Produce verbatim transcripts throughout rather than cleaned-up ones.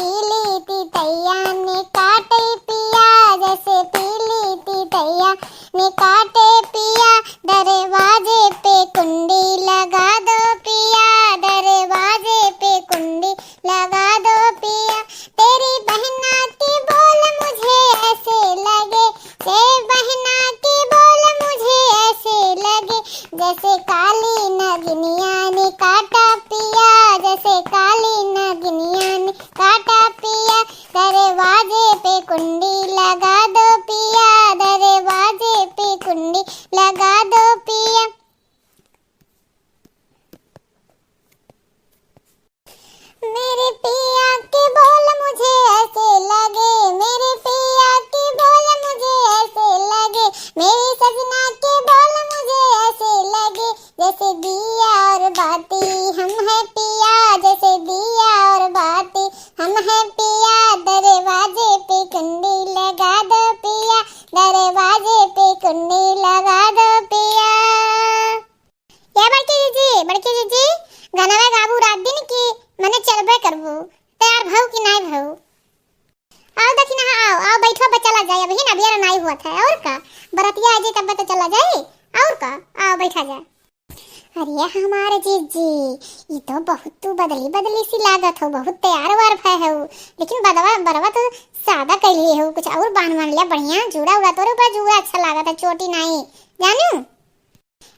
पीली तितैया ने काटे पिया, जैसे पीली तितैया ने काटे पिया, दरवाजे पे कुंडी लगा दो पिया, दरवाजे पे कुंडी लगा दो पिया। तेरी बहना की बोल मुझे ऐसे लगे, से बहना की बोल मुझे ऐसे लगे, जैसे काली नगनिया ने काटा पिया, जैसे काली नगनिया ने काटा पिया। दरवाजे पे कुंडी लगा दो पिया, दरवाजे पे कुंडी लगा दो पिया। मेरे पिया के बोल मुझे ऐसे लगे, मेरे पिया के बोल मुझे ऐसे लगे, मेरे सजना के बोल मुझे ऐसे लगे, जैसे दिया और बाती हम हैं पिया, जैसे दिया और बाती हम हैं पिया, दरवाजे पे कुंडी लगा दो पिया, दरवाजे पे कुंडी लगा दो पिया। ए बड़की जीजी, बड़की जीजी, गनवा गाबू रात दिन की, मने चलबे करबू, तैयार भऊ कि नाई भऊ? आओ दखिनहा, आओ, आओ, बैठो, बा चला जाए, अबही ना अबियार नाई हुआ था, और का? बरतिया आ जाए तब तो चला जाए, और का? आओ, बैठा जाए। अरे हमारे जीजी, ई तो बहुत तू बदली बदली सी लागत हो, बहुत तैयार वार भय हो, लेकिन बदवा, बरवा तो सादा कैली हो, कुछ और बांध बांध लिया, बढ़िया जूड़ा उड़ा तोरे ऊपर जूड़ा अच्छा लागत है, चोटी नाई, जानू?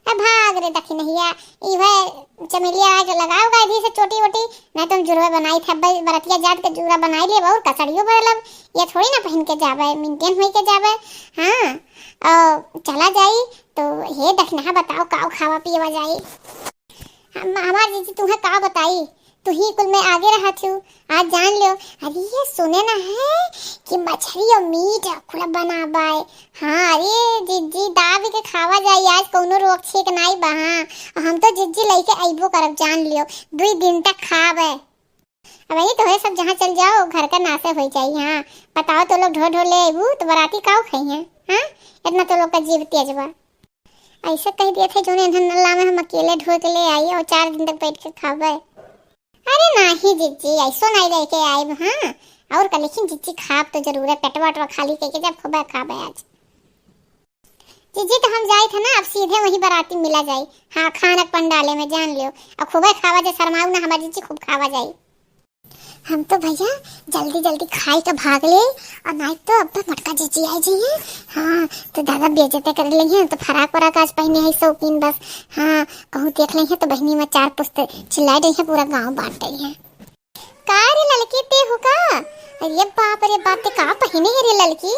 अब भाग रे दखिनहिया, इहे चमेलिया आज लगाओ गा दी से चोटी वोटी, नहीं तो हम जुड़वा बनाई थे, ब-, बरतिया जात के जुड़ा बनाई लेब और कसड़ियो भर लब। ये थोड़ी ना पहन के जाबे, maintain होई के जाबे। हाँ, और चला जाई तो हे दखिनहा बताओ काव खावा पियवा जाई। हम, हमार जीजी तुम्हें का बताई, तू ही कुल में आगे रहत हूँ। आज जान लो, अरे ये सुने ना है कि मछरी और मीट कुल बनाबाए। हाँ, अरे जिज्जी दाब के खावा जाई, आज कौनो रोक छेक नाई बा। हाँ, हम तो जिज्जी लेके अइबो करब, जान लियो, दुई दिन तक खाबे। अब यही तो है, सब जहाँ चल जाओ घर का नाशे हो जाई। हाँ, बताओ तो लोग ढो ढो ले अइबू तो बराती काव खाई हैं? हाँ, इतना तो लोग का जीव तेज बा। ऐसे कह दिया थे जोने इन्हन नल्ला में हम अकेले ढो के ले आई और चार दिन तक बैठ के खाबे। अरे नाही जिज्जी, ऐसो नाही लेके आइब, हाँ। और का, लेकिन जिज्जी खाब तो जरूर है, पेटवा वेटवा खाली कइके जब खूबे खाबे आज। जिज्जी तो हम जाई थे ना, अब सीधे वहीं बराती मिला जाई। हाँ, खानक पंडाले में जान लियो। अब खूबे खावा जे शर्माऊ ना हमार जिज्जी, खूब खावा जाई। हम तो भैया जल्दी जल्दी खाई के भाग ले, और नाही तो अब मोटका जिज्जी आई जी हैं। हाँ, तो दादा बेइज्जती कर ले हैं, तो फराक वराक आज पहने हैं शौकीन बस। हाँ, कहूँ देख ले हैं तो बहिनी में चार पुस्त चिल्ला रही है, पूरा गाँव बांट रही है। का रे ललकी, ते हो का? अरे बाप रे बाप, ते का पहिने है रे ललकी?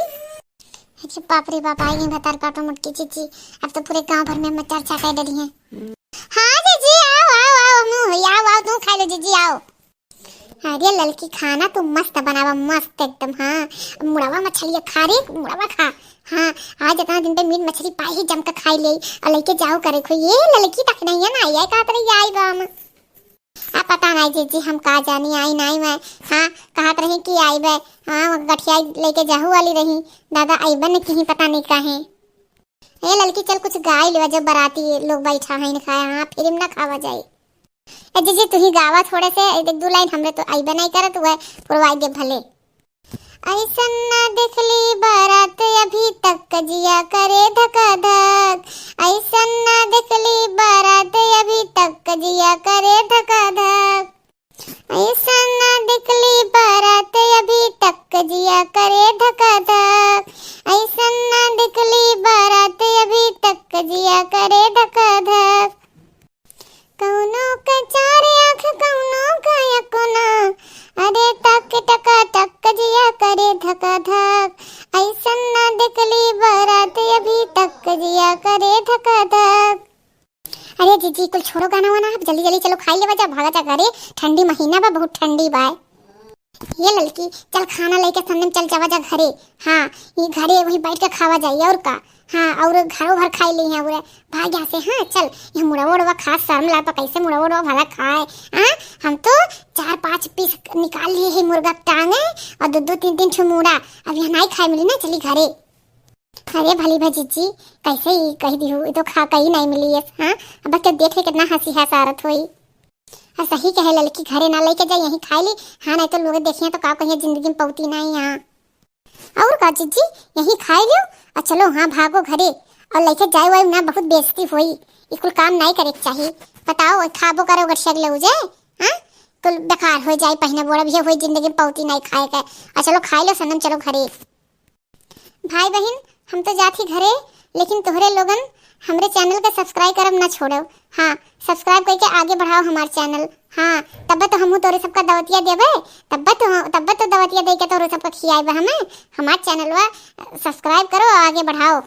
अरे बाप रे बाप, आई है भतार काटो मोटकी जिज्जी, अब तो पूरे गांव भर में हम चर्चा कर डरी है। हाँ जिज्जी, आओ आओ आओ, मुँह आओ आओ, तू खा लो जिज्जी, आओ। अरे ललकी, खाना तू मस्त बनावा, मस्त एकदम। हाँ, मुड़वा मछलिया खा रे, मुड़वा खा। हाँ, आज इतना दिन पे मीट मछली पाई ही, जम के खाई ले, और लेके जाओ करे खो। ये ललकी तक नहीं है ना, ये कहत रही आई बा हम। आ पता नाही जिज्जी, हम का जानी, आई नाही मैं। हाँ, कहत रही कि आइबे। हाँ, गठिया लेके जाहू वाली रही। दादा अइबे न किहीं, पता नहीं काहे। ए ललकी, चल कुछ गाई लेवा, जब बराती लोग बैठा है न खाए। हाँ, फ्री में ना खावा जाई। ए जिज्जी, तू ही गावा थोड़े से, एक दो लाइन, हमरे तो अइबे नहीं करत, वह पुरवाई दे भले। ऐसन ना देखली बारात अभी तक, जिया करे धका धक। ऐसन ना देखली बारात अभी तक, जिया करे धका धक। ऐसन ना देखली बारात अभी तक, जिया करे धका धक। ऐसन ना देखली बारात अभी तक, जिया करे धका धक। कौनो के चार आँख, कौनो के यको ना, अरे तक टका टक जिया करे धका धक। ऐसन ना देखली बारात अभी तक, जिया करे धका धक। अरे जिज्जी, कुल छोड़ो गाना वाना, अब जल्दी जल्दी चलो, खाई लेवा जा, भागा जा घरे, ठंडी महीना बा, बहुत ठंडी बा। ये ललकी, चल खाना लेके सामने में चल जावा जा घरे। हाँ, ये घरे वही बैठ के खावा जाई, और का। हाँ, और घरो भर खाई ली है, और भाग यहाँ से। हाँ, चल, ये मुड़वा उड़वा खा, शर्म लाग बा, कैसे मुड़वा उड़वा भला खाए। हाँ, हम तो चार पाँच पीस निकाल लिए है मुर्गा के टांग, और दो दो तीन तीन ठो मुड़ा, अब यहाँ नहीं खाए मिली ना, चली घरे। अरे भली भा जिज्जी, कैसे ही कह दी हूँ, ये तो खा कहीं नहीं मिली है। हाँ, अब बच्चा देख ले कितना हंसी हंसारत होई। हाँ, सही कहे ललकी, घरे ना लइके जाई, यहीं खाइ ली। हाँ, नाहीं तो लोग देखिया तो का कहिया, जिंदगी में पौती नाहीं यहाँ। और का जिज्जी, यहीं खाइ लियो और चलो, हाँ, भागो घरे और लइके जाए वाए ना, बहुत बेइज्जती होई। ई कुल काम नाहीं करे के चाही। बताओ, खाबो करो गठिया के ले उजे, हाँ, कुल बेकार होइ जाए, पहिने बोरा भी होई, जिंदगी में पौती नाहीं खाए के। और चलो खाइ लो सनम, चलो घरे। भाई बहिन, हम तो जात ही घरे, लेकिन तोहरे लोगन हमरे channel के subscribe करब ना छोड़ो। हाँ, subscribe कइके आगे बढ़ाओ हमार channel। हाँ, तब तो हमहू तोहरे सबका दवतिया देबे, तब तो, तब तो दवतिया दे के तोहरे सबका खियाइबे हमें। हमार channelवा subscribe करो, आगे बढ़ाओ।